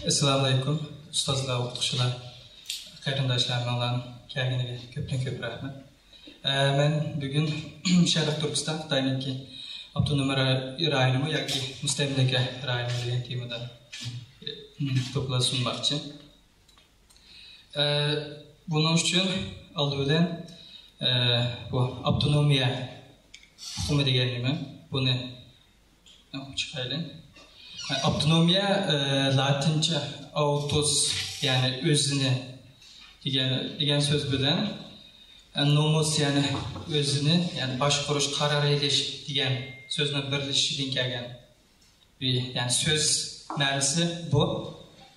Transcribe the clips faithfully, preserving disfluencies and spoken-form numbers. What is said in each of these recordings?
ئەسسالامۇئەلەيكۇم، ئۇستازلار، ئوقۇتقۇچىلار، قېرىنداشلار، ھەممىڭلارنىڭ كەلگىنىگە كۆپتىن كۆپ رەھمەت. ئە، مەن بۈگۈن شەرقىي تۈركىستان، خىتاينىڭكى ئاپتونوم را-، رايونىمۇ ياكى مۇستەملىكە رايونىمۇ دېگەن تېمىدا، ئە، دوكلات سۇنماقچى. ئە، بۇنىڭ ئۈچۈن ئالدى بىلەن، ئە، بۇ ئاپتونومىيە ئۇقۇمى دېگەن نېمە؟ بۇنى ئوقۇپ چىقايلى. ئاپتونومىيە، ئە، لاتىنچە ئاۋتۇس، يەنى ئۆزىنى دېگەن، دېگەن سۆز بىلەن، ئە، نومۇس، يەنى ئۆزىنى، يەنى باشقۇرۇش، قارار ئېلىش دېگەن سۆزنىڭ بىرلىشىشىدىن كەلگەن بىر، يەنى سۆز مەنىسى بۇ.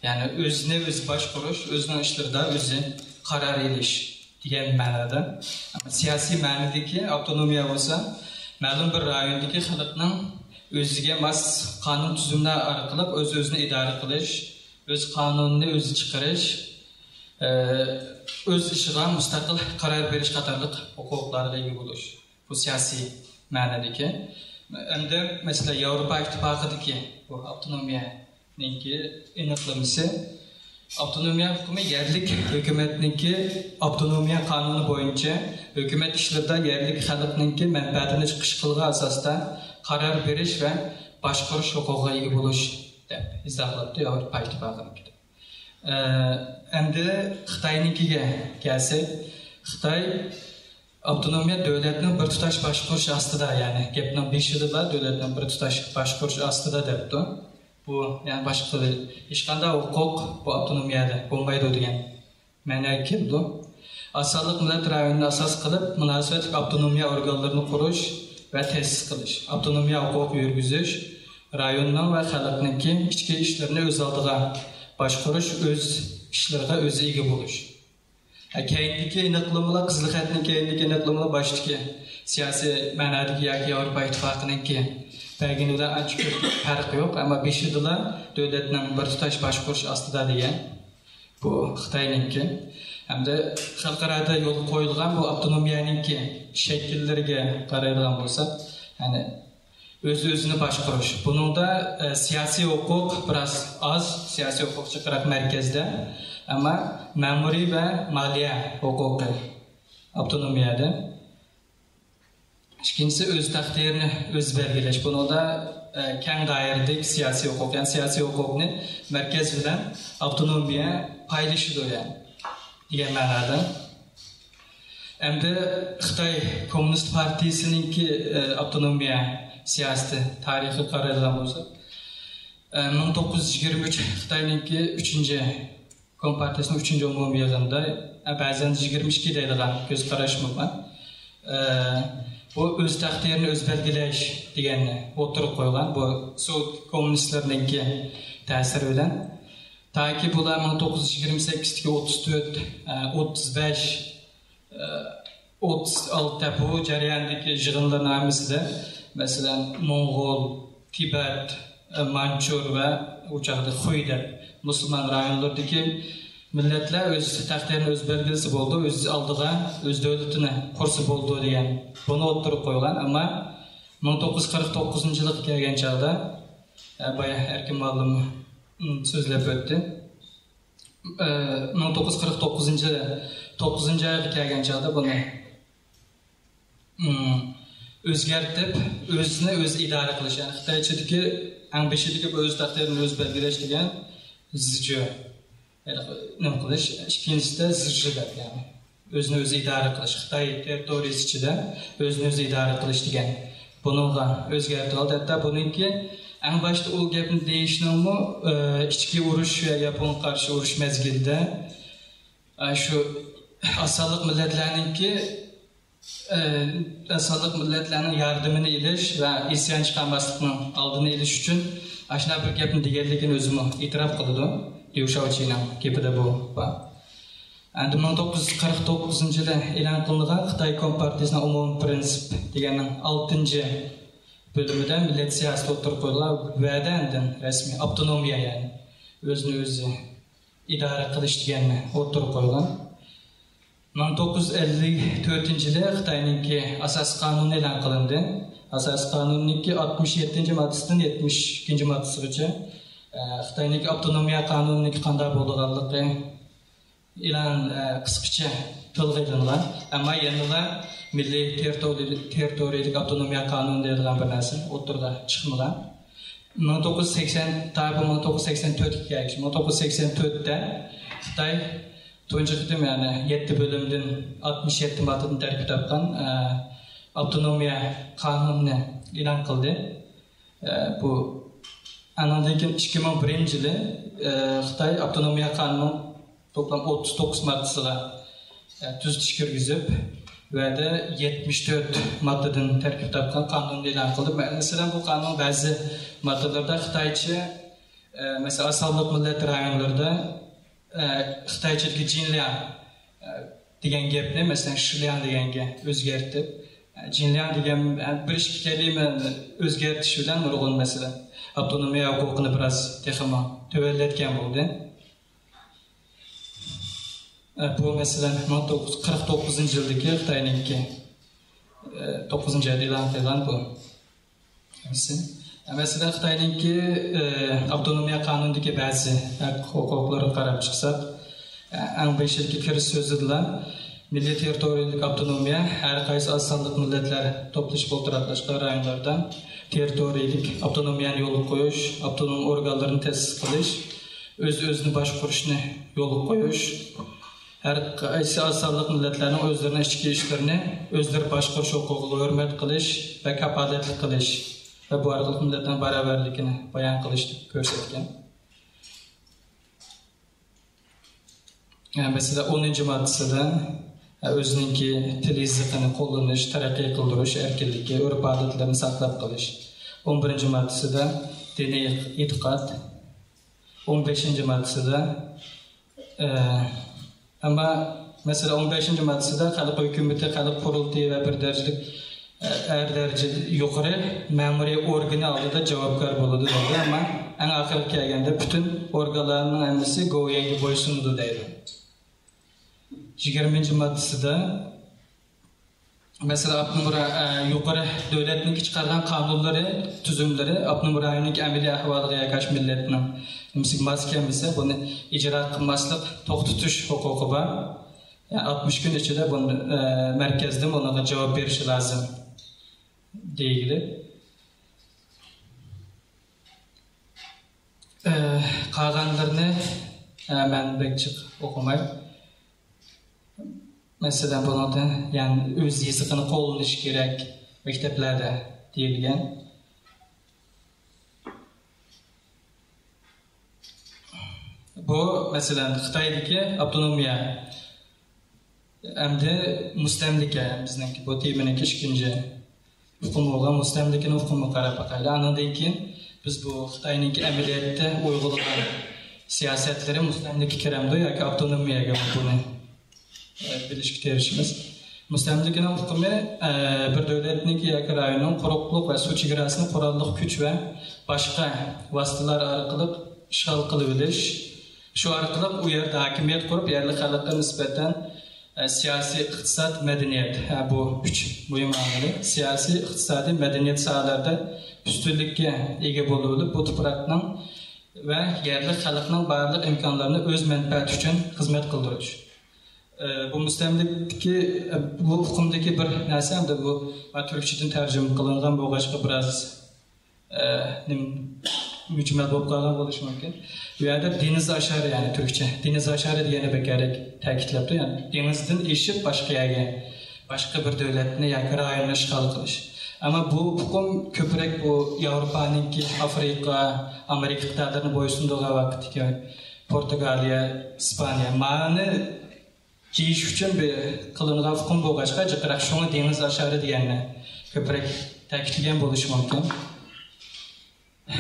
يەنى ئۆزىنى ئۆزى باشقۇرۇش، ئۆزىنىڭ ئىشلىرىدا ئۆزى قارار ئېلىش دېگەن مەنىدە. ئەمما سىياسىي مەنىدىكى ئاپتونومىيە بولسا، مەلۇم بىر رايوندىكى خەلقنىڭ ئۆزىگە ماس قانۇن تۈزۈملەر ئارقىلىق ئۆز-ئۆزىنى ئىدارە قىلىش، ئۆز قانۇنىنى ئۆزى چىقىرىش، ئە، ئۆز ئىشىغا مۇستەقىل قارار بېرىش قاتارلىق ھوقۇقلارغا ئىگە بولۇش. بۇ سىياسىي مەنىدىكى. ئەمدى، مەسىلەن، ياۋروپا ئىتتىپاقىدىكى بۇ ئاپتونومىيەنىڭكى ئېنىقلىمىسى. ئاپتونومىيە ھوقۇقى يەرلىك ھۆكۈمەتنىڭكى ئاپتونومىيە قانۇنى بويىچە ھۆكۈمەت ئىشلىرىدا يەرلىك خەلقنىڭكى مەنپەئەتىنى چىقىش قىلغان ئاساستا قارار بېرىش ۋە باشقۇرۇش ھوقۇقىغا ئىگە بولۇش، دەپ ئىزاھلاپتۇ ياۋروپا ئىتتىپاقىنىڭكى. ئە، ئەمدى خىتاينىڭكىگە كەلسەك، خىتاي ئاپتونومىيە دۆلەتنىڭ بىر تۇتاش باشقۇرۇش ئاستىدا، يەنى گەپنىڭ بېشىدىلا دۆلەتنىڭ بىر تۇتاش باشقۇرۇش ئاستىدا دەپتۇ. بۇ، يەنى باشقا ھېچقانداق ھوقۇق بۇ ئاپتونومىيەدە بولمايدۇ دېگەن مەنىگە كېلىدۇ. ئاز سانلىق مىللەت رايونىنى ئاساس قىلىپ، مۇناسىۋەتلىك ئاپتونومىيە ئورگانلىرىنى قۇرۇش ۋە تەسىس قىلىش، ئاپتونومىيە ھوقۇقى يۈرگۈزۈش، رايوننىڭ ۋە خەلقنىڭكى ئىچكى ئىشلىرىنى ئۆز ئالدىغا باشقۇرۇش، ئۆز ئىشلىرىغا ئۆزى ئىگە بولۇش. ھە، كەينىدىكى ئېنىقلىمىلار، قىزىل خەتنىڭ كەينىدىكى ئېنىقلىمىلار باشتىكى سىياسىي مەنادىكى ياكى ياۋروپا ئىتتىپاقىنىڭكى بەرگىنى بىلەن ئانچە كۆپ پەرق يوق، ئەمما بېشىدىلا دۆلەتنىڭ بىر تۇتاش باشقۇرۇش ئاستىدا دېگەن. بۇ خىتاينىڭكى. ھەمدە خەلقئارادا يولغا قويۇلغان بۇ ئاپتونومىيەنىڭكى شەكىللىرىگە قارايدىغان بولساق، يەنى ئۆز-ئۆزىنى باشقۇرۇش. بۇنىڭدا، ئە، سىياسىي ھوقۇق بىراز ئاز، سىياسىي ھوقۇق جىقراق مەركەزدە، ئەمما مەمۇرىي ۋە مالىيە ھوقۇقى ئاپتونومىيەدە. ئىككىنچىسى، ئۆز تەقدىرىنى ئۆزى بەلگىلەش. بۇنىڭدا، ئە، كەڭ دائىرىدىكى سىياسىي ھوقۇق، يەنى سىياسىي ھوقۇقنى مەركەز بىلەن ئاپتونومىيە پايلىشىدۇ، يەنى، دېگەن مەنادا. ئەمدى خىتاي كوممۇنىست پارتىيىسىنىڭكى، ئە، ئاپتونومىيە سىياسىتى تارىخىغا قارايدىغان بولساق، ئە، مىڭ توققۇز يۈز يىگىرمە ئۈچ خىتاينىڭكى ئۈچىنچى كومپارتىيىسىنىڭ ئۈچىنچى ئومۇمىي يىغىنىدا، ئە، بەزەن يىگىرمە ئىككى دەيدىغان كۆز قاراشمۇ بار. ئە، بۇ ئۆز تەقدىرىنى ئۆزى بەلگىلەش دېگەننى ئوتتۇرىغا قويغان. بۇ سوۋېت كوممۇنىستلىرىنىڭكى تەسىرى بىلەن. تاكى بۇلار مىڭ توققۇز يۈز يىگىرمە سەككىزدىكى ئوتتۇز تۆت، ئە، ئوتتۇز بەش، ئە، ئوتتۇز ئالتە بۇ جەرياندىكى يىغىنلارنىڭ ھەممىسىدە، مەسىلەن، موڭغۇل، تىبەت، ئە، مانچۇر ۋە ئۇ چاغدا خۇي دەپ مۇسۇلمان رايونلىرىدىكى مىللەتلەر ئۆز تەقدىرىنى ئۆزى بەلگىلىسە بولىدۇ، ئۆز ئالدىغا ئۆز دۆلىتىنى قۇرسا بولىدۇ دېگەن بۇنى ئوتتۇرىغا قويغان. ئەمما مىڭ توققۇز يۈز قىرىق توققۇزىنچى يىلغا كەلگەن چاغدا، ئە، بايا ئەركىن مۇئەللىم، ئىم، سۆزلەپ ئۆتتى. ئە، مىڭ توققۇز يۈز قىرىق توققۇزىنچى، توققۇزىنچى ئايغا كەلگەن چاغدا بۇنى، ئىم، ئۆزگەرتىپ، ئۆزىنى ئۆزى ئىدارە قىلىش، يەنى خىتايچىدىكى ئەڭ بېشىدىكى بۇ ئۆز تەقدىرىنى ئۆزى بەلگىلەش دېگەن زىجۇ، يەنى نېمە قىلىش، ئىككىنچىسىدە زىجۇ دەپ، يەنى ئۆزىنى ئۆزى ئىدارە قىلىش، خىتاي تېررىتورىيىسى ئىچىدە ئۆزىنى ئۆزى ئىدارە قىلىش دېگەن بۇنىڭغا ئۆزگەرتىۋالدى. ھەتتا بۇنىڭكى ئەڭ باشتا ئۇ گەپنى دېيىشنىڭمۇ، ئە، ئىچكى ئۇرۇش ۋە ياپونغا قارشى ئۇرۇش مەزگىلىدە، ئە، شۇ ئاز سانلىق مىللەتلەرنىڭكى، ئە، ئاز سانلىق مىللەتلەرنىڭ ياردىمىنى ئېلىش ۋە ئىسيان چىقارماسلىقنىڭ ئالدىنى ئېلىش ئۈچۈن ئاشۇنداق بىر گەپنى دېگەنلىكىنى ئۆزىمۇ ئېتىراپ قىلىدۇ. ليۇ شياۋچىنىڭ گېپىدە بۇ بار. ئەمدى مىڭ توققۇز يۈز قىرىق توققۇزىنچى يىلى ئېلان قىلىنغان خىتاي كومپارتىيىسىنىڭ ئومۇمىي پىرىنسىپ دېگەننىڭ ئالتىنچى بۆلۈمىدە مىللەت سىياسىتى ئوتتۇرىغا قويۇلغان، ۋەدە ئاندىن رەسمىي ئاپتونومىيە، يەنى ئۆزىنى ئۆزى ئىدارە قىلىش دېگەننى ئوتتۇرىغا قويغان. مىڭ توققۇز يۈز ئەللىك تۆتىنچى يىلى خىتاينىڭكى ئاساسىي قانۇنى ئېلان قىلىندى. ئاساسىي قانۇننىڭكى ئاتمىش يەتتىنچى ماددىسىدىن يەتمىش ئىككىنچى ماددىسىغىچە خىتاينىڭكى ئاپتونومىيە قانۇنىنىڭكى قانداق بولىدىغانلىقى ئېلان، قىسقىچە تىلغا ئېلىنغان، ئەمما يەنىلا مىللىي تېررىتورىي-، تېررىتورىيىلىك ئاپتونومىيە قانۇنى دەيدىغان بىر نەرسە ئوتتۇرىغا چىقمىغان. مىڭ توققۇز يۈز سەكسەن، تا بۇ مىڭ توققۇز يۈز سەكسەن تۆتكە كەلگۈچە، مىڭ توققۇز يۈز سەكسەن تۆتتە خىتاي تۇنجى قېتىم، يەنى يەتتە بۆلۈمدىن، ئاتمىش يەتتە ماددىدىن تەركىب تاپقان، ئە، ئاپتونومىيە قانۇنىنى ئېلان قىلدى. ئە، بۇ، ئانىڭدىن كېيىن ئىككى مىڭ بىرىنچى يىلى، ئە، خىتاي ئاپتونومىيە قانۇنىنىڭ توپلام ئوتتۇز توققۇز ماددىسىغا، ئە، تۈزىتىش كىرگۈزۈپ، ۋەدە يەتمىش تۆت ماددىدىن تەركىب تاپقان قانۇننى ئېلان قىلدى. مەسىلەن، بۇ قانۇن بەزى ماددىلىرىدا خىتايچە، ئە، مەسىلەن، ئاز سانلىق مىللەت رايونلىرىدا، ئە، خىتايچىدىكى جىنلياڭ، ئە، دېگەن گەپنى، مەسىلەن، شىلياڭ دېگەنگە ئۆزگەرتىپ، ئە، جىنلياڭ دېگەن، ئە، بىر ئىككى كەلىمە ئۆزگەرتىش بىلەن نۇرغۇن، مەسىلەن، ئاپتونومىيە ھوقۇقىنى بىراز تېخىمۇ تۆۋەنلەتكەن بولدى. ئە، بۇ، مەسىلەن، مىڭ توققۇز يۈز قىرىق توققۇزىنچى يىلدىكى خىتاينىڭكى، ئە، توققۇزىنچى ئايدا ئېلان قىلغان بۇ. مەسىلەن، خىتاينىڭكى، ئە، ئاپتونومىيە قانۇنىدىكى بەزى ھەق ھوقۇقلىرىغا قاراپ چىقساق، ئە، ئەڭ بېشىدىكى كىرىش سۆزىدىلا، مىللىي تېررىتورىيىلىك ئاپتونومىيە ھەر قايسى ئاز سانلىق مىللەتلەر توپلىشىپ ئولتۇراقلاشقان رايونلاردا تېررىتورىيىلىك ئاپتونومىيەنى يولغا قويۇش، ئاپتونوم ئورگانلىرىنى تەسىس قىلىش، ئۆز-ئۆزىنى باشقۇرۇشنى يولغا قويۇش، ھەر قايسى ئاز سانلىق مىللەتلەرنىڭ ئۆزلىرىنىڭ ئىچكى ئىشلىرىنى ئۆزلىرى باشقۇرۇش ھوقۇقىغا ھۆرمەت قىلىش ۋە كاپالەتلىك قىلىش ۋە بۇ ئارقىلىق مىللەتنىڭ باراۋەرلىكىنى بايان قىلىش دەپ كۆرسەتكەن. مەسىلەن، ئونىنچى ماددىسىدا ئۆزىنىڭكى تىل يېزىقىنى قوللىنىش، تەرەققىي قىلدۇرۇش ئەركىنلىكى، ئۆرپ-ئادەتلىرىنى ساقلاپ قېلىش. ئون بىرىنچى ماددىسىدا دىنىي ئېتىقاد. ئون بەشىنچى ماددىسىدا، ئە، ئەمما، مەسىلەن، ئون بەشىنچى ماددىسىدا خەلق ھۆكۈمىتى، خەلق قۇرۇلتىيى ۋە بىر دەرىجىلىك، ئە، ھەر دەرىجىلىك يۇقىرى مەمۇرىي ئورگىنى ئالدىدا جاۋابكار بولىدۇ دەيدۇ. ئەمما ئەڭ ئاخىرىغا كەلگەندە پۈتۈن ئورگانلارنىڭ ھەممىسى گوۋۇيۈەنگە بويسۇنىدۇ دەيدۇ. يىگىرمىنچى ماددىسىدا، مەسىلەن، ئاپتونوم را-، ئە، يۇقىرى دۆلەتنىڭكى چىقارغان قانۇنلىرى، تۈزۈملىرى ئاپتونوم رايوننىڭكى ئەمەلىي ئەھۋالىغا ياكى ئاشۇ مىللەتنىڭ نېمىسىگە ماس كەلمىسە، بۇنى ئىجرا قىلماسلىق، توختىتىش ھوقۇقى بار. يەنى ئاتمىش كۈن ئىچىدە بۇنى، ئە، مەركەزدىن بۇنىڭغا جاۋاب بېرىشى لازىم دېگىلى. ئە، قالغانلىرىنى، ئە، مەن بەك جىق ئوقۇماي. مەسىلەن، بۇنىڭدا، يەنى، ئۆز يېزىقىنى قوللىنىش كېرەك مەكتەپلەردە دېيىلگەن. بۇ، مەسىلەن، خىتايدىكى ئاپتونومىيە ئەمدى مۇستەملىكە، بىزنىڭكى بۇ تېمىنىڭكى ئىككىنچى ئۇقۇمى بولغان مۇستەملىكىنىڭ ئۇقۇمىغا قاراپ باقايلى. ئانىڭدىن كېيىن بىز بۇ خىتاينىڭكى ئەمەلىيەتتە ئۇيغۇلىغان سىياسەتلىرى مۇستەملىكە كىرەمدۇ ياكى ئاپتونومىيەگە، بۇنى، ئە، بىلىشكە تىرىشىمىز. مۇستەملىكىنىڭ ئۇقۇمى، ئە، بىر دۆلەتنىڭكى ياكى رايوننىڭ قۇرۇقلۇق ۋە سۇ چېگراسىنى قوراللىق كۈچ ۋە باشقا ۋاسىتىلەر ئارقىلىق ئىشغال قىلىۋېلىش، شۇ ئارقىلىق ئۇ يەردە ھاكىمىيەت قۇرۇپ، يەرلىك خەلققە نىسبەتەن، ئە، سىياسىي، ئىقتىساد، مەدەنىيەت، ھە، بۇ ئۈچ مۇھىم ئامىلى. سىياسىي، ئىقتىسادىي، مەدەنىيەت ساھەلەردە ئۈستۈنلۈككە ئىگە بولۇۋېلىپ، بۇ تۇپراقنىڭ ۋە يەرلىك خەلقنىڭ بارلىق ئىمكانلىرىنى ئۆز مەنپەئەتى ئۈچۈن خىزمەت قىلدۇرۇش. ئە، بۇ مۇستەملىكىدىكى، ئە، بۇ ئۇقۇمدىكى بىر نەرسە، ئەمدى بۇ، ئە، تۈركچىدىن تەرجىمە قىلىنغان بولغاچقا بىراز، ئە، نېمە، مۈجمەل بولۇپ قالغان بولۇشى مۇمكىن. بۇ يەردە دېنىز ئاشارى، يەنى تۈركچە دېنىز ئاشارى دېگەننى بەك ھەرەك تەكىتلەپتۇ، يەنى دېڭىزدىن ئېشىپ باشقا يەرگە، باشقا بىر دۆلەتنى ياكى رايوننى ئىشغال قىلىش. ئەمما بۇ ئۇقۇم كۆپرەك بۇ ياۋروپانىڭكى، ئافرىقا، ئامېرىكا قىتئەلىرىنى بويسۇندۇرغان ۋاقىتتىكى پورتۇگالىيە، ئىسپانىيە، مانى جىيىش ئۈچۈن بىر قىلىنغان ئۇقۇم بولغاچقا، جىقراق شۇڭا دېڭىز ئاشارى دېگەننى كۆپرەك تەكىتلىگەن بولۇشى مۇمكىن.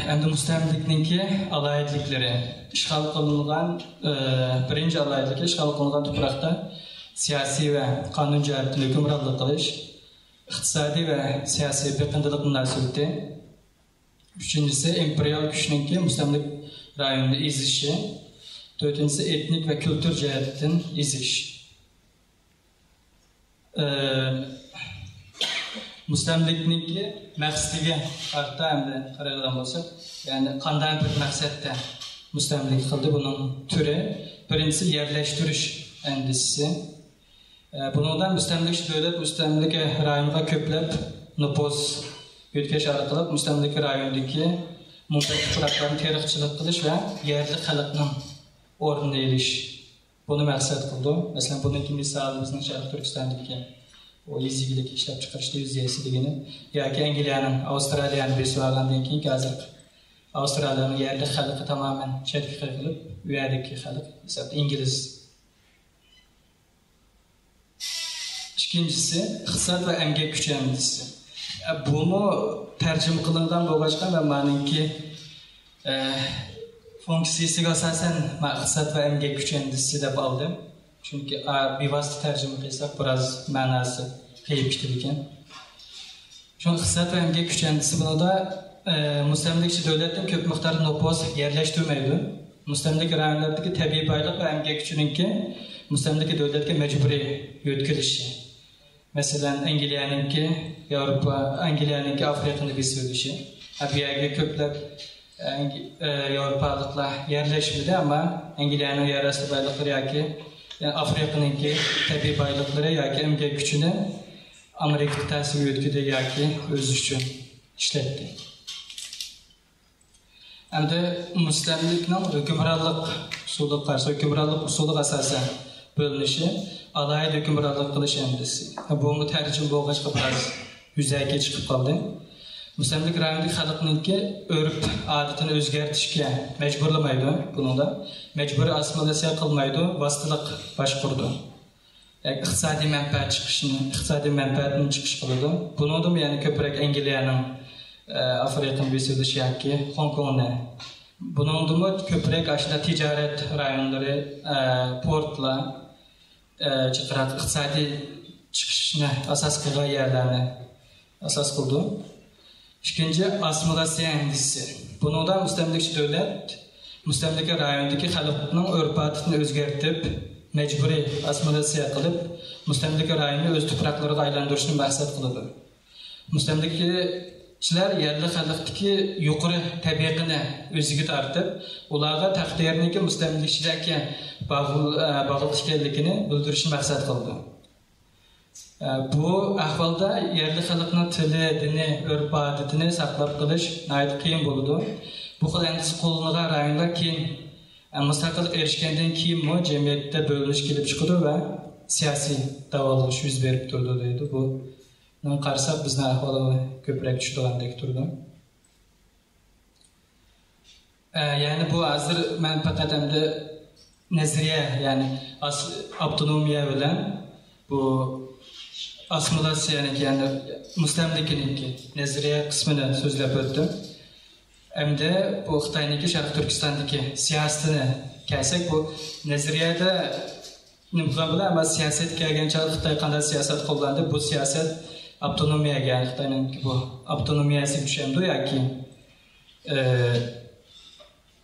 ئەمدى مۇستەملىكىنىڭكى ئالاھىدىلىكلىرى. ئىشغال قىلىنغان، ئى، بىرىنچى ئالاھىدىلىكى، ئىشغال قىلىنغان تۇپراقتا سىياسىي ۋە قانۇن جەھەتتىن ھۆكۈمرانلىق قىلىش، ئىقتىسادىي ۋە سىياسىي بېقىندىلىق مۇناسىۋىتى. ئۈچىنچىسى، ئىمپېرىيال كۈچنىڭكى مۇستەملىكە رايونىنى ئېزىشى. تۆتىنچىسى، ئېتنىك ۋە كۈلتۈر جەھەتتىن ئېزىش. ئى، مۇستەملىكىنىڭكى مەقسىتىگە قارىتا ئەمدى قارايدىغان بولساق، يەنى قانداق بىر مەقسەتتە مۇستەملىكە قىلدى؟ بۇنىڭ تۈرى، بىرىنچىسى يەرلەشتۈرۈش ئەندىزىسى. ئە، بۇنىڭدا مۇستەملىكىچى دۆلەت مۇستەملىكە رايونىغا كۆپلەپ نوپۇس يۆتكەش ئارقىلىق مۇستەملىكە رايونىدىكى مۇمكىن تۇپراقلارنى تېرىقچىلىق قىلىش ۋە يەرلىك خەلقنىڭ ئورنىنى ئېلىش، بۇنى مەقسەت قىلىدۇ. مەسىلەن، بۇنىڭكى مىسالى بىزنىڭ شەرقىي تۈركىستاندىكى ئۇ يېزا ئىگىلىك ئىشلەپچىقىرىش دىۋىزىيەسى دېگىنى ياكى ئەنگلىيەنىڭ ئاۋسترالىيەنى بېسىۋالغاندىن كېيىنكى ھازىرقى ئاۋسترالىيەنىڭ يەرلىك خەلقى تامامەن چەتكە قېقىلىپ، ئۇ يەردىكى خەلق، مىسالدا، ئىنگلىز. ئىككىنچىسى، ئىقتىساد ۋە ئەمگەك كۈچى ئەندىزىسى. ئە، بۇمۇ تەرجىمە قىلىنغان بولغاچقا، مەن مانىڭكى، ئە، فۇنكسىيىسىگە ئاساسەن، مەن ئىقتىساد ۋە ئەمگەك كۈچى ئەندىزىسى دەپ ئالدىم. چۈنكى، ئا، بىۋاسىتە تەرجىمە قىلساق، بىراز مەناسى قېيىپ كېتىدىكەن. شۇڭا ئىقتىساد ۋە ئەمگەك كۈچى ئەندىزىسى بۇنىڭدا، ئە، مۇستەملىكىچى دۆلەتتىن كۆپ مىقداردا نوپۇس يەرلەشتۈرمەيدۇ. مۇستەملىكە رايونلاردىكى تەبىئىي بايلىق ۋە ئەمگەك كۈچىنىڭكى مۇستەملىكە دۆلەتكە مەجبۇرىي يۆتكىلىشى. مەسىلەن، ئەنگلىيەنىڭكى ياۋروپا، ئەنگلىيەنىڭكى ئافرىقىنى بېسىۋېلىشى. ھە، بۇ يەرگە كۆپلەپ، ئەنگ-، ئە، ياۋروپالىقلار يەرلەشمىدى، ئەمما ئەنگلىيەنىڭ يەر ئاستى بايلىقلىرى ياكى، يەنى ئافرىقىنىڭكى تەبىئىي بايلىقلىرى ياكى ئەمگەك كۈچىنى ئامېرىكا قىتئەسىگە يۆتكىدى ياكى ئۆزى ئۈچۈن ئىشلەتتى. ئەمدى مۇستەملىكىنىڭ ھۆكۈمرانلىق ئۇسۇلىغا قارىسا، ھۆكۈمرانلىق ئۇسۇلىغا ئاساسەن بۆلۈنۈشى ئالاھىدە ھۆكۈمرانلىق قىلىش ئەندىزىسى. بۇمۇ تەرجىمە بولغاچقا بىراز يۈزەكى چىقىپ قالدى. مۇستەملىكە رايونىدىكى خەلقنىڭكى ئۆرپ ئادىتىنى ئۆزگەرتىشكە مەجبۇرلىمايدۇ بۇنىڭدا. مەجبۇرىي ئاسسىمىلياتسىيە قىلمايدۇ، ۋاسىتىلىق باشقۇرىدۇ. ياكى ئىقتىسادىي مەنپەئەت چىقىشىنى، ئىقتىسادىي مەنپەئەتنى چىقىش قىلىدۇ. بۇنىڭدىمۇ يەنە كۆپرەك ئەنگلىيەنىڭ، ئە، ئافرىقىنى بېسىۋېلىشى ياكى خوڭكوڭنى. بۇنىڭدىمۇ كۆپرەك ئاشۇنداق تىجارەت رايونلىرى، ئە، پورتلار، ئە، جىقراق ئىقتىسادىي چىقىشنى ئاساس قىلغان يەرلەرنى ئاساس قىلىدۇ. ئىككىنچى، ئاسسىمىلياتسىيە ئەندىزىسى. بۇنىڭدا مۇستەملىكىچى دۆلەت مۇستەملىكە رايونىدىكى خەلقنىڭ ئۆرپ-ئادىتىنى ئۆزگەرتىپ، مەجبۇرىي ئاسسىمىلياتسىيە قىلىپ، مۇستەملىكە رايونىنى ئۆز تۇپراقلىرىغا ئايلاندۇرۇشنى مەقسەت قىلىدۇ. مۇستەملىكىچىلەر يەرلىك خەلقتىكى يۇقىرى تەبىقىنى ئۆزىگە تارتىپ، ئۇلارغا تەقدىرىنىڭكى مۇستەملىكىچىلەرگە باغل-، ئە، باغلىق ئىكەنلىكىنى بىلدۈرۈشنى مەقسەت قىلىدۇ. ئە، بۇ ئەھۋالدا يەرلىك خەلقنىڭ تىلى، دىنى، ئۆرپ-ئادىتىنى ساقلاپ قېلىش ناھايىتى قىيىن بولىدۇ. بۇ خىل ئەندىزە قوللىنىلغان رايونلار كېيىن، ئە، مۇستەقىللىققا ئېرىشكەندىن كېيىنمۇ جەمئىيەتتە بۆلۈنۈش كېلىپ چىقىدۇ ۋە سىياسىي داۋالغۇش يۈز بېرىپ تۇرىدۇ دەيدۇ. بۇنى قارىساق بىزنىڭ ئەھۋالغا كۆپرەك چۈشىدىغاندەك تۇرىدۇ. ئە، يەنى بۇ ھازىر مەن پەقەت ئەمدى نەزەرىيە، يەنى ئاس-، ئاپتونومىيە بىلەن بۇ ئاسسىمىلياتسىيەنىڭكى، يەنى مۇستەملىكىنىڭكى نەزەرىيە قىسمىنى سۆزلەپ ئۆتتۈم. ئەمدى بۇ خىتاينىڭكى شەرقىي تۈركىستاندىكى سىياسىتىنى كەلسەك، بۇ نەزەرىيەدە نېمە قىلغان بولار؟ ئەمما سىياسەتكە كەلگەن چاغدا خىتاي قانداق سىياسەت قوللاندى؟ بۇ سىياسەت ئاپتونومىيەگە، يەنى خىتاينىڭ بۇ ئاپتونومىيەسىگە چۈشەمدۇ ياكى، ئە،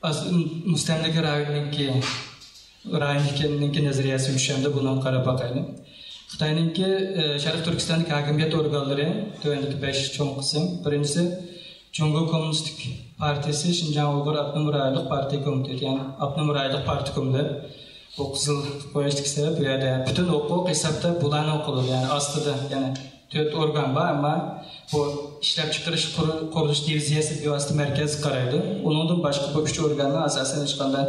ئاز-، مۇستەملىكە رايونىنىڭكى، رايونىنىڭكى نەزەرىيەسىگە چۈشەمدۇ؟ بۇنىڭغا قاراپ باقايلى. خىتاينىڭكى، ئە، شەرقىي تۈركىستاندىكى ھاكىمىيەت ئورگانلىرى تۆۋەندىكى بەش چوڭ قىسىم. بىرىنچىسى، جۇڭگو كوممۇنىستىك پارتىيىسى شىنجاڭ ئۇيغۇر ئاپتونوم رايونلۇق پارتىيە كومىتېتى، يەنى ئاپتونوم رايونلۇق پارتكوم دەپ، بۇ قىزىل قويۇشتىكى سەۋەب بۇ يەردە پۈتۈن ھوقۇق ھېسابتا بۇلارنىڭ قولىدا، يەنى ئاستىدا، يەنى تۆت ئورگان بار، ئەمما بۇ ئىشلەپچىقىرىش قۇر-، قۇرۇلۇش دىۋىزىيەسى بىۋاسىتە مەركەزگە قارايدۇ. ئۇنىڭدىن باشقا بۇ ئۈچ ئورگاننىڭ ئاساسەن ھېچقانداق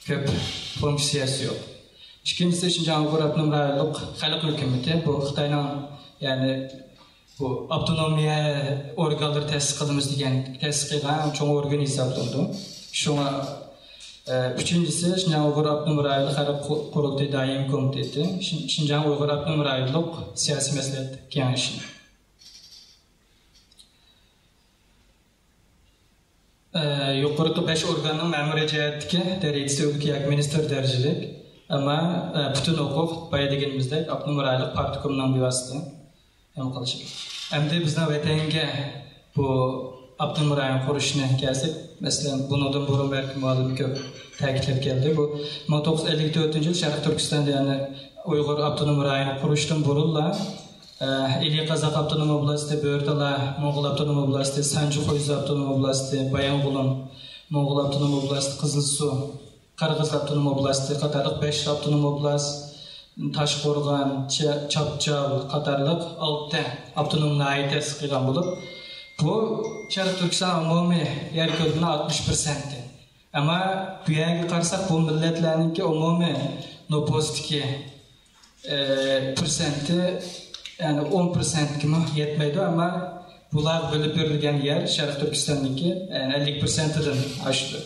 كۆپ فۇنكسىيەسى يوق. ئىككىنچىسى، شىنجاڭ ئۇيغۇر ئاپتونوم رايونلۇق خەلق ھۆكۈمىتى، بۇ خىتاينىڭ، يەنى بۇ ئاپتونومىيە ئورگانلىرى تەسىس قىلىمىز دېگەن، تەسىس قىلغان ئەڭ چوڭ ئورگىنى ھېسابلىنىدۇ. شۇڭا، ئە، ئۈچىنچىسى، شىنجاڭ ئۇيغۇر ئاپتونوم رايونلۇق خەلق قۇ-، قۇرۇلتىيى دائىمىي كومىتېتى، شىن-، شىنجاڭ ئۇيغۇر ئاپتونوم رايونلۇق سىياسىي مەسلىھەت كېڭىشى. ئە، يۇقىرىقى بەش ئورگاننىڭ مەمۇرىي جەھەتتىكى دەرىجىسى ئۆلكە ياكى مىنىستىر دەرىجىلىك، ئەمما، ئە، پۈتۈن ھوقۇق بايا دېگىنىمىزدەك ئاپتونوم رايونلۇق پارتكومنىڭ بىۋاسىتە ھەم قىلىشى. ئەمدى بىزنىڭ ۋەتەنگە بۇ ئاپتونوم رايون قۇرۇشنى كەلسەك، مەسىلەن، بۇنىڭدىن بۇرۇن بەلكى مۇئەللىم كۆپ تەكىتلەپ كەلدى. بۇ مىڭ توققۇز يۈز ئەللىك تۆتىنچى يىل شەرقىي تۈركىستاندا، يەنى ئۇيغۇر ئاپتونوم رايونى قۇرۇشتىن بۇرۇنلا، ئىلى قازاق ئاپتونوم ئوبلاستى، بۆرتالا موڭغۇل ئاپتونوم ئوبلاستى، سانجى خۇيزۇ ئاپتونوم ئوبلاستى، بايىنغولىن موڭغۇل ئاپتونوم ئوبلاستى، قىزىلسۇ قىرغىز ئاپتونوم ئوبلاستى قاتارلىق بەش ئاپتونوم ئوبلاست، تاشقورغان، چا-، چاپچال قاتارلىق ئالتە ئاپتونوم ناھىيە تەسىس قىلغان بولۇپ، بۇ شەرقىي تۈركىستان ئومۇمىي يەر كۆلىمىنىڭ ئاتمىش پىرسەنتى. ئەمما بۇ يەرگە قارىساق، بۇ مىللەتلەرنىڭكى ئومۇمىي نوپۇستىكى، ئى، پىرسەنتى، يەنى ئون پىرسەنتكىمۇ يەتمەيدۇ. ئەمما بۇلارغا بۆلۈپ بېرىلگەن يەر شەرقىي تۈركىستاننىڭكى، يەنى ئەللىك پىرسەنتىدىن ئاشىدۇ.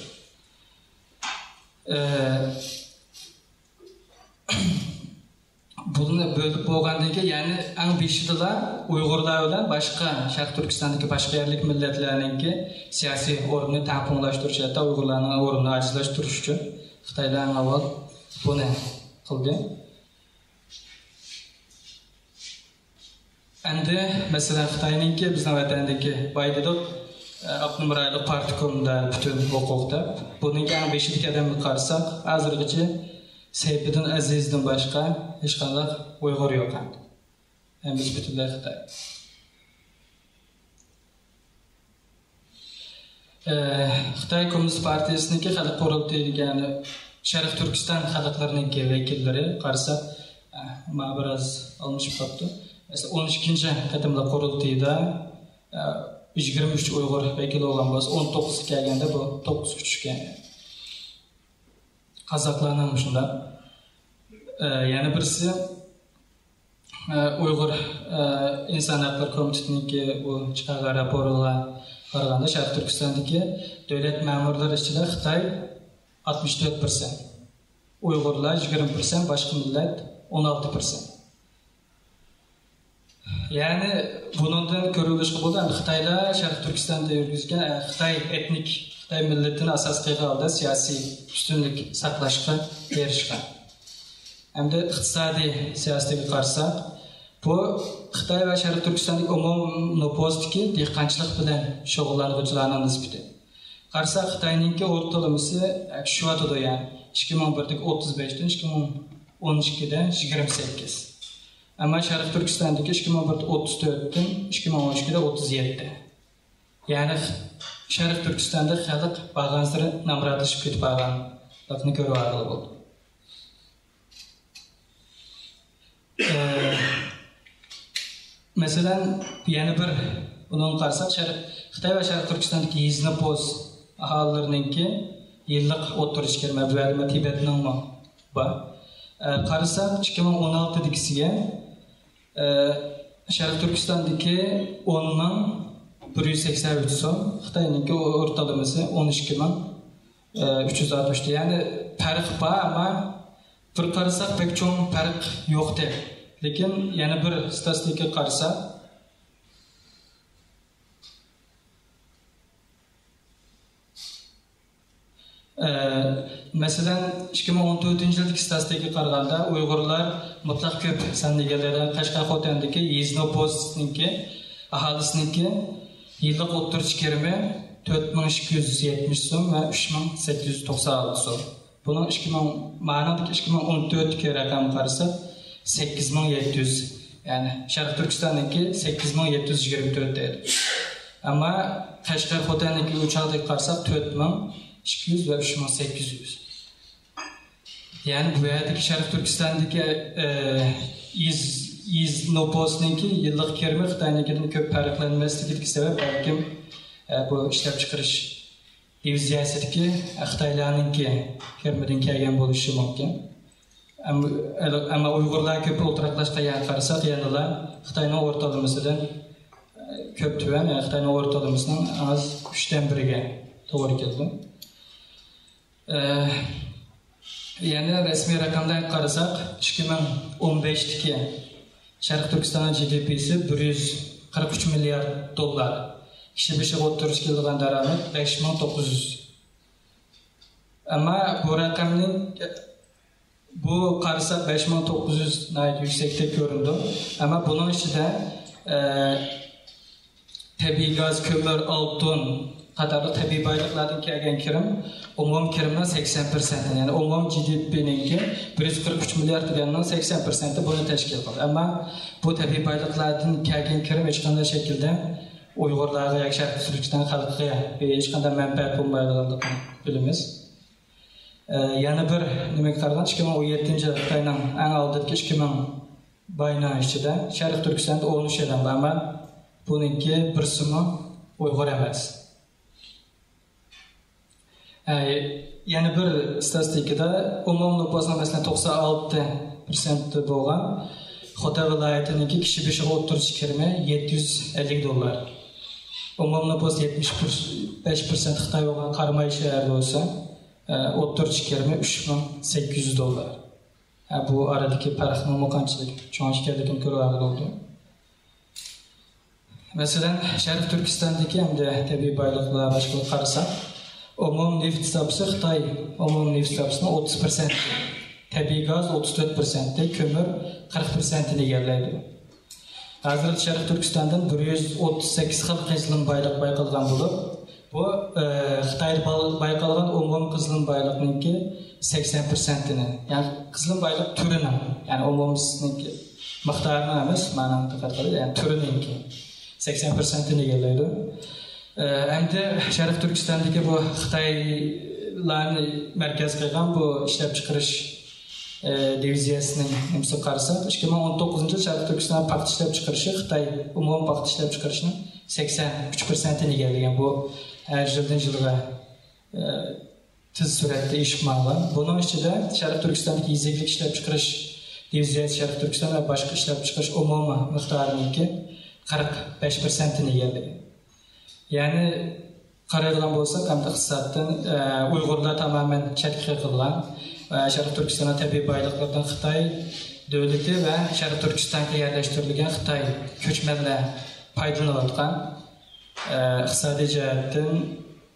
ئى، بۇنى بۆلۈپ بولغاندىن كېيىن، يەنى ئەڭ بېشىدىلا ئۇيغۇرلار بىلەن باشقا شەرقىي تۈركىستاندىكى باشقا يەرلىك مىللەتلەرنىڭكى سىياسىي ئورنىنى تەڭپۇڭلاشتۇرۇش، ھەتتا ئۇيغۇرلارنىڭ ئورنىنى ئاجىزلاشتۇرۇش ئۈچۈن خىتايلار ئەڭ ئاۋۋال بۇنى قىلدى. ئەمدى، مەسىلەن، خىتاينىڭكى بىزنىڭ ۋەتەندىكى باي دېدۇق، ئاپتونوم رايونلۇق پارتكومدا پۈتۈن ھوقۇق دەپ، بۇنىڭكى ئەڭ بېشىدىكى ئادەمگە قارىساق، ھازىرغىچە سەيپىدىن ئەزىزدىن باشقا ھېچقانداق ئۇيغۇر يوق ئەمدى. ھەممىسى پۈتۈنلەي خىتاي. ئە، خىتاي كوممۇنىست پارتىيىسىنىڭكى خەلق قۇرۇلتىيى دېگەن شەرقىي تۈركىستان خەلقلىرىنىڭكى ۋەكىللىرى قارىساق، ئە، مانا بىراز ئالمىشىپ قاپتۇ. مەسىلەن، ئون ئىككىنچى قېتىملىق قۇرۇلتىيىدا، ئە، يىگىرمە ئۈچ ئۇيغۇر ۋەكىل بولغان بولسا، ئون توققۇزغا كەلگەندە بۇ توققۇزغا چۈشكەن. قازاقلارنىڭ مۇشۇنداق. ئە، يەنە بىرسى، ئۇيغۇر ئىنسان ھەقلىرى كومىتېتىنىڭكى بۇ چىقارغان راپورىغا قارىغاندا، شەرقىي تۈركىستاندىكى دۆلەت مەمۇرلىرى ئىچىدە خىتاي ئاتمىش تۆت پىرسەنت، ئۇيغۇرلار يىگىرمە پىرسەنت، باشقا مىللەت ئون ئالتە پىرسەنت. يەنى بۇنىڭدىن كۆرۈۋېلىشقا بولىدۇ، خىتايلار شەرقىي تۈركىستاندا يۈرگۈزگەن، خىتاي ئېتنىك، خىتاي مىللىتىنى ئاساس قىلغان ھالدا سىياسىي ئۈستۈنلۈك ساقلاشقا ئېرىشكەن. ئەمدى ئىقتىسادىي سىياسىتىگە قارىساق، بۇ خىتاي ۋە شەرقىي تۈركىستاندىكى ئومۇم نوپۇستىكى دېھقانچىلىق بىلەن شۇغۇللانغۇچىلارنىڭ نىسبىتى. قارىساق، خىتاينىڭكى ئورتىلىمىسى، ئە، چۈشۈۋاتىدۇ، يەنى ئىككى مىڭ بىردىكى ئوتتۇز بەشتىن ئىككى مىڭ ئون ئىككىدە يىگىرمە سەككىز. ئەمما شەرقىي تۈركىستاندىكى ئىككى مىڭ بىردە ئوتتۇز تۆتتىن ئىككى مىڭ ئون ئىككىدە ئوتتۇز يەتتە. يەنى خ-، شەرقىي تۈركىستاندا خەلق بارغانسېرى نامراتلىشىپ كېتىپ بارغانلىقىنى كۆرۈۋالغىلى بولىدۇ. ئە، مەسىلەن، يەنە بىر بۇنىڭغا قارىساق، شەرق-، خىتاي ۋە شەرقىي تۈركىستاندىكى يېزا نوپۇس ئاھالىلىرىنىڭكى يىللىق ئوتتۇرىچە كىرىمى، بۇ يەردە تىبەتنىڭمۇ بار. ئە، قارىساق، ئىككى مىڭ ئون ئالتىدىكىسىگە، ئە، شەرقىي تۈركىستاندىكى ئون مىڭ بىر يۈز سەكسەن ئۈچ سوم، خىتاينىڭكى ئورتالىمىسى ئون ئىككى مىڭ ئۈچ يۈز ئاتمىش. يەنى پەرق بار، ئەمما بىر قارىساق بەك چوڭ پەرق يوقتەك. لېكىن يەنە بىر ستاتىستىكىغا قارىساق، ئە، مەسىلەن، ئىككى مىڭ ئون تۆتىنچى يىلدىكى ستاتىستىكىغا قارىغاندا، ئۇيغۇرلار مۇتلەق كۆپ ساننى ئىگىلەيدىغان قەشقەر خوتەندىكى يېزا نوپۇسىنىڭكى، ئاھالىسىنىڭكى يىللىق ئوتتۇرىچە كىرىمى تۆت مىڭ ئىككى يۈز يەتمىش سوم ۋە ئۈچ مىڭ سەككىز يۈز توقسان ئالتە سوم. بۇنىڭ ئىككى مىڭ، مانىڭدىكى ئىككى مىڭ ئون تۆتتىكى رەقەمگە قارىساق، سەككىز مىڭ يەتتە يۈز، يەنى شەرقىي تۈركىستاننىڭكى سەككىز مىڭ يەتتە يۈز يىگىرمە تۆت دەيدۇ. ئەمما قەشقەر خوتەندىكى ئۇ چاغدىكى قارىساق، تۆت مىڭ ئىككى يۈز ۋە ئۈچ مىڭ سەككىز يۈز. يەنى بۇ يەردىكى شەرقىي تۈركىستاندىكى، ئە، يېز-، يېزا نوپۇسىنىڭكى يىللىق كىرىمى خىتاينىڭكىدىن كۆپ پەرقلەنمەسلىكىدىكى سەۋەب بەلكىم، ئە، بۇ ئىشلەپچىقىرىش دىۋىزىيەسىدىكى خىتايلارنىڭكى كىرىمىدىن كەلگەن بولۇشى مۇمكىن. ئەم-، ئەمما ئۇيغۇرلار كۆپ ئولتۇراقلاشقان يەرگە قارىساق، يەنىلا خىتاينىڭ ئورتالىمىسىدىن كۆپ تۆۋەن، يەنى خىتاينىڭ ئورتالىمىسىنىڭ ئاز ئۈچتىن بىرىگە توغرا كېلىدۇ. ئە، يەنە رەسمىي رەقەملەرگە قارىساق، ئىككى مىڭ ئون بەشتىكى شەرقىي تۈركىستاننىڭ جى دى پىسى بىر يۈز قىرىق ئۈچ مىليارد دوللار. كىشى بېشىغا ئوتتۇرىچە كېلىدىغان دارامەت بەش مىڭ توققۇز يۈز. ئەمما بۇ رەقەمنىڭ، بۇ قارىساق بەش مىڭ توققۇز يۈز ناھايىتى يۈكسەكتەك كۆرۈنىدۇ. ئەمما بۇنىڭ ئىچىدە، ئە، تەبىئىي گاز، كۆمۈر، ئالتۇن، قاتارلىق تەبىئىي بايلىقلاردىن كەلگەن كىرىم ئومۇمىي كىرىمنىڭ سەكسەن پىرسەنتىنى، يەنى ئومۇمىي جى دى پىنىڭكى بىر يۈز قىرىق ئۈچ مىليارد يۈەننىڭ سەكسەن پىرسەنتى بۇنى تەشكىل قىلدى. ئەمما بۇ تەبىئىي بايلىقلاردىن كەلگەن كىرىم ھېچقانداق شەكىلدە ئۇيغۇرلارغا ياكى شەرقىي تۈركىستان خەلقىگە ھېچقانداق مەنپەئەت بولمايدىغانلىقىنى بىلىمىز. ئە، يەنە بىر نېمىگە قارىغان، ئىككى مىڭ ئون يەتتىنچى يىل خىتاينىڭ ئەڭ ئالدىدىكى ئىككى مىڭ باينىڭ ئىچىدە شەرقىي تۈركىستاندا ئون ئۈچ ئادەم بار، ئەمما بۇنىڭكى بىرسىمۇ ئۇيغۇر ئەمەس. ئە، يەنە بىر ئىستاتىستىكىدا ئومۇمىي نوپۇسنىڭ، مەسىلەن، توقسان ئالتە پىرسەنتى بولغان خوتەن ۋىلايىتىنىڭكى كىشى بېشىغا ئوتتۇرىچە كىرىمى يەتتە يۈز ئەللىك دوللار. ئومۇمىي نوپۇس يەتمىش بەش پىرسەنت خىتاي بولغان قاراماي شەھەر بولسا، ئە، ئوتتۇرىچە كىرىمى ئۈچ مىڭ سەككىز يۈز دوللار. ئە، بۇ ئارىدىكى پەرقنىڭمۇ قانچىلىك چوڭ ئىكەنلىكىنى كۆرۈۋالغىلى بولىدۇ. مەسىلەن، شەرقىي تۈركىستاندىكى ھەمدە تەبىئىي بايلىقلار باشقىلىق قارىساق، ئومۇمىي نېفىت زاپىسى خىتاي ئومۇمىي نېفىت زاپىسىنىڭ ئوتتۇز پىرسەنتى، تەبىئىي گاز ئوتتۇز تۆت پىرسەنتى، كۆمۈر قىرىق پىرسەنتىنى ئىگىلەيدۇ. ھازىر شەرقىي تۈركىستاندىن بىر يۈز ئوتتۇز سەككىز خىل قېزىلما بايلىق بايقالغان بولۇپ، بۇ، ئە، خىتايدا بال-، بايقالغان ئومۇمىي قېزىلما بايلىقنىڭكى سەكسەن پىرسەنتىنى، يەنى قېزىلما بايلىق تۈرىنىڭ، يەنى ئومۇمىيسىنىڭكى مىقدارىنىڭ ئەمەس، مەنىنى دىققەت قىلىڭ، يەنى تۈرىنىڭكى سەكسەن پىرسەنتىنى ئىگىلەيدۇ. ئە، ئەمدى شەرقىي تۈركىستاندىكى بۇ خىتايلارنى مەركەز قىلغان بۇ ئىشلەپچىقىرىش، ئە، دىۋىزىيەسىنىڭ نېمىسىگە قارىساق، ئىككى مىڭ ئون توققۇزىنچى يىل شەرقىي تۈركىستان پاختا ئىشلەپچىقىرىشى خىتاي ئومۇمىي پاختا ئىشلەپچىقىرىشىنىڭ سەكسەن ئۈچ پىرسەنتىنى ئىگىلىگەن. بۇ ھەر يىلدىن يىلغا، ئە، تېز سۈرئەتتە ئېشىپ ماڭغان. بۇنىڭ ئىچىدە شەرقىي تۈركىستاندىكى يېزا ئىگىلىك ئىشلەپچىقىرىش دىۋىزىيەسى شەرقىي تۈركىستان ۋە باشقا ئىشلەپچىقىرىش ئومۇمىي مىقدارىنىڭكى قىرىق بەش پىرسەنتىنى ئىگىلىگەن. يەنى قارايدىغان بولساق، ئەمدى ئىقتىسادتىن، ئە، ئۇيغۇرلار تامامەن چەتكە قېقىلغان. ئە، شەرقىي تۈركىستاننىڭ تەبىئىي بايلىقلىرىدىن خىتاي دۆلىتى ۋە شەرقىي تۈركىستانغا يەرلەشتۈرۈلگەن خىتاي كۆچمەنلەر پايدىلىنىۋاتقان. ئە، ئىقتىسادىي جەھەتتىن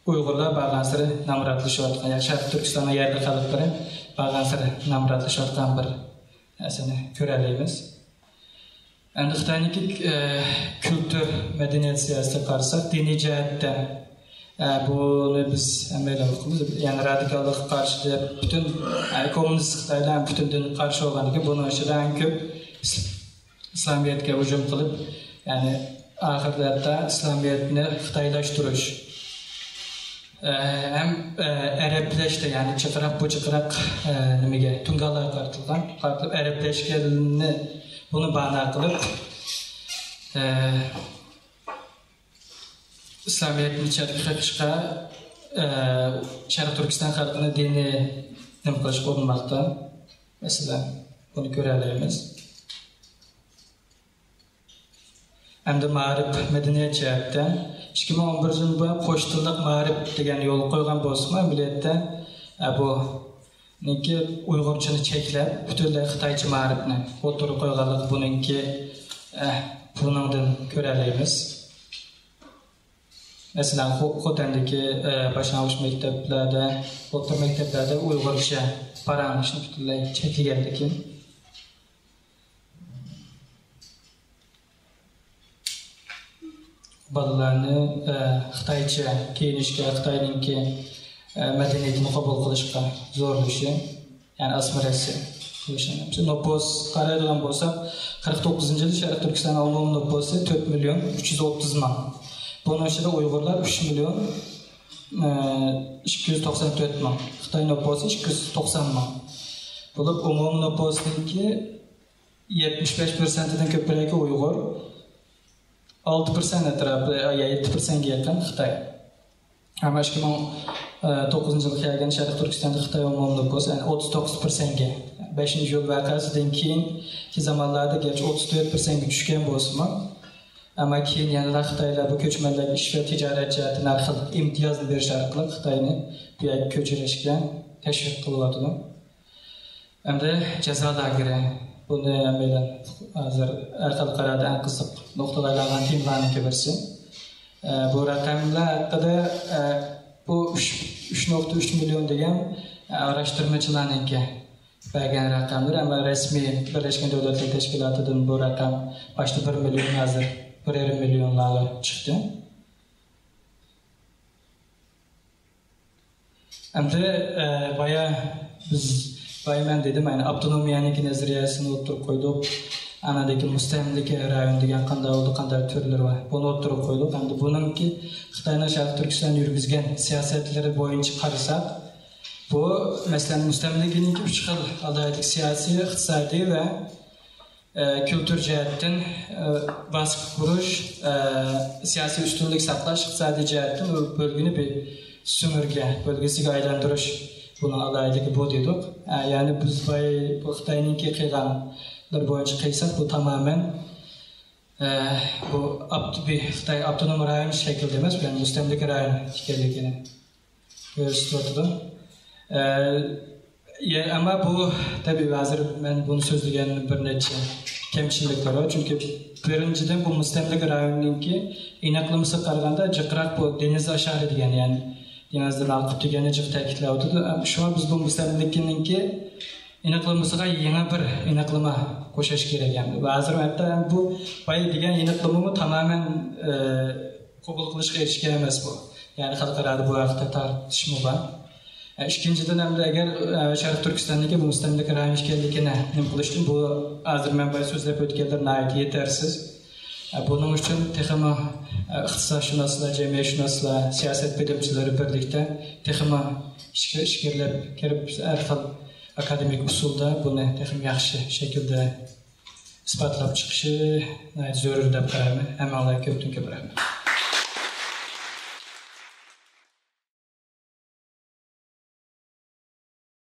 ئۇيغۇرلار بارغانسېرى نامراتلىشىۋاتقان، يەنى شەرقىي تۈركىستاننىڭ يەرلىك خەلقلىرى بارغانسېرى نامراتلىشىۋاتقان بىر نەرسىنى كۆرەلەيمىز. ئەمدى خىتاينىڭكى، ئە، كۈلتۈر، مەدەنىيەت سىياسىتىگە قارىساق، دىنىي جەھەتتە، ئە، بۇنى بىز ھەممەيلەن ئۇقىمىز، يەنى رادىكاللىققا قارشى دەپ پۈتۈن، ئە، كوممۇنىست خىتايلار پۈتۈن دىنغا قارشى بولغاندىكىن، بۇنىڭ ئىچىدە ئەڭ كۆپ ئىس-، ئىسلامىيەتكە ھۇجۇم قىلىپ، يەنى ئاخىردا ھەتتا ئىسلامىيەتنى خىتايلاشتۇرۇش، ئە، ھەم، ئە، ئەرەبلەشتە، يەنى چىقىراق بۇ چىقىراق، ئە، نېمىگە، تۇڭگانلارغا قارىتىلغان، قارىتىلىپ ئەرەبلەشكەنلىكنى بۇنى بانا قىلىپ، ئە، ئىسلامىيەتنى چەتكە قېقىشقا، ئە، شەرقىي تۈركىستان خەلقىنى دىنىي نېمە قىلىشقا ئۇرۇنماقتا. مەسىلەن، بۇنى كۆرەلەيمىز. ئەمدى مائارىپ، مەدەنىيەت جەھەتتە ئىككى مىڭ ئون بىرىنچى يىلدىن بۇيان قوش تىللىق مائارىپ دېگەن يولغا قويغان بولسىمۇ، ئەمەلىيەتتە، ئە، بۇنىڭكى ئۇيغۇرچىنى چەكلەپ، پۈتۈنلەي خىتايچە مائارىپنى ئوتتۇرىغا قويغانلىقى بۇنىڭكى، ئە، بۇنىڭدىن كۆرەلەيمىز. مەسىلەن، خو-، خوتەندىكى، ئە، باشلانغۇچ مەكتەپلەردە، ئوتتۇرا مەكتەپلەردە ئۇيغۇرچە پاراڭلىشىشنى پۈتۈنلەي چەكلىگەنلىكى. بالىلارنى، ئە، خىتايچە كىيىنىشكە، خىتاينىڭكى، ئە، مەدەنىيىتىنى قوبۇل قىلىشقا زورلىشى، يەنى ئاسسىمىلياتسىيە قىلىشى. نوپۇس قارايدىغان بولساق، قىرىق توققۇزىنچى يىلى شەرقىي تۈركىستان ئومۇمىي نوپۇسى تۆت مىليون ئۈچ يۈز ئوتتۇز مىڭ. بۇنىڭ ئىچىدە ئۇيغۇرلار ئۈچ مىليون، ئە، ئىككى يۈز توقسان تۆت مىڭ. خىتاي نوپۇسى ئىككى يۈز توقسان مىڭ بولۇپ، ئومۇمىي نوپۇسنىڭكى يەتمىش بەش پىرسەنتىدىن كۆپرەكى ئۇيغۇر، ئالتە پىرسەنت ئەتراپى، يا يەتتە پىرسەنتكە يېقىن خىتاي. ئەمما ئىككى مىڭ توققۇزىنچى يىلغا كەلگەن شەرقىي تۈركىستاندا خىتاي ئومۇمىي نوپۇس، يەنى ئوتتۇز توققۇز پىرسەنتكە، بەشىنچى ئىيۇل ۋەقەسىدىن كېيىنكى زامانلاردا گەرچە ئوتتۇز تۆت پىرسەنتكە چۈشكەن بولسىمۇ، ئەمما كېيىن يەنىلا خىتايلار بۇ كۆچمەنلەرگە ئىش ۋە تىجارەت جەھەتتىن ھەر خىل ئىمتىيازنى بېرىش ئارقىلىق خىتاينى بۇ يەرگە كۆچۈرۈشكە تەشۋىق قىلىۋاتىدۇ. ئەمدى جازا لاگېرى. بۇنى ھەممەيلەن ھازىر ھەر خىل قەرەدە ئەڭ قىزىق نۇقتىغا ئايلانغان تېمىلارنىڭكى بىرسى. ئە، بۇ رەقەملەر ھەققىدە، ئە، بۇ ئۈچ، ئۈچ نۇقتا ئۈچ مىليون دېگەن، ئە، ئاراشتۇرمىچىلارنىڭكى بەرگەن رەقەملىرى، ئەمما رەسمىي بىرلەشكەن دۆلەتلەر تەشكىلاتىدىن بۇ رەقەم باشتا بىر مىليون، ھازىر بىر يېرىم مىليونلارغا چىقتى. ئەمدى، ئە، بايا بىز، بايا مەن دېدىم، يەنى ئاپتونومىيەنىڭكى نەزەرىيەسىنى ئوتتۇرىغا قويدۇق. ئاندىن كېيىن مۇستەملىكە رايون دېگەن قانداق بولدى، قانداق تۈرلىرى بار، بۇنى ئوتتۇرىغا قويدۇق. ئەمدى بۇنىڭكى خىتاينىڭ شەرقىي تۈركىستان يۈرگۈزگەن سىياسەتلىرى بويىچە قارىساق، بۇ، مەسىلەن، مۇستەملىكىنىڭكى ئۈچ خىل ئالاھىدىلىك، سىياسىي، ئىقتىسادىي ۋە ئە، كۈلتۈر جەھەتتىن، ئە، باسقۇچ قۇرۇش، ئە، سىياسىي ئۈستۈنلۈك ساقلاش، ئىقتىسادىي جەھەتتىن ئۇ بۆلگىنى بىر سۈمۈرگە بۆلگۈسىگە ئايلاندۇرۇش، بۇنىڭ ئالاھىدىلىكى بۇ دېدۇق. ئە، يەنى بىز باي-، بۇ خىتاينىڭكى قىلغانلىرى بويىچە قىلساق، بۇ تامامەن، ئە، بۇ ئاپت-، بىر خىتاي ئاپتونوم رايون شەكلىدە ئەمەس، يەنى مۇستەملىكە رايون ئىكەنلىكىنى كۆرسىتىۋاتىدۇ. ئە، يە-، ئەمما بۇ، تەبىئىي، ھازىر مەن بۇنى سۆزلىگەن بىر نەچچە كەمچىلىكلىرى بار. چۈنكى بىرىنچىدىن، بۇ مۇستەملىكە رايونىنىڭكى ئېنىقلىمىسىغا قارىغاندا جىقراق بۇ دېڭىز ئاشارى دېگەن، يەنى دېڭىزدىن ئاقىپ دېگەننى جىق تەكىتلەۋاتىدۇ. ئەم، شۇڭا بىز بۇ مۇستەملىكىنىڭكى ئېنىقلىمىسىغا يېڭى بىر ئېنىقلىما قوشۇش كېرەك. ئەمدى ھازىر ھەتتا بۇ بايا دېگەن ئېنىقلىمىمۇ تامامەن، ئە، قوبۇل قىلىشقا ئېرىشكەن ئەمەس بۇ. يەنى خەلقئارادا بۇ ھەقتە تارتىشىشمۇ بار. ئە، ئىككىنچىدىن، ئەمدى ئەگەر، ئە، شەرقىي تۈركىستاندىكى بۇ مۇستەملىكە رايون ئىكەنلىكىنى نېمە قىلىشتىن، بۇ ھازىر مەن بايا سۆزلەپ ئۆتكەنلەر ناھايىتى يېتەرسىز. ئە، بۇنىڭ ئۈچۈن تېخىمۇ، ئە، ئىقتىسادشۇناسلار، جەمئىيەتشۇناسلار، سىياسەت بىلىمچىلىرى بىرلىكتە تېخىمۇ ئىچكە-، ئىچكىرىلەپ كىرىپ، ھەر خىل ئاكادېمىك ئۇسۇلدا بۇنى تېخىمۇ ياخشى شەكىلدە ئىسپاتلاپ چىقىشى ناھايىتى زۆرۈر دەپ قارايمەن. ھەممىڭلارغا كۆپتىن كۆپ رەھمەت.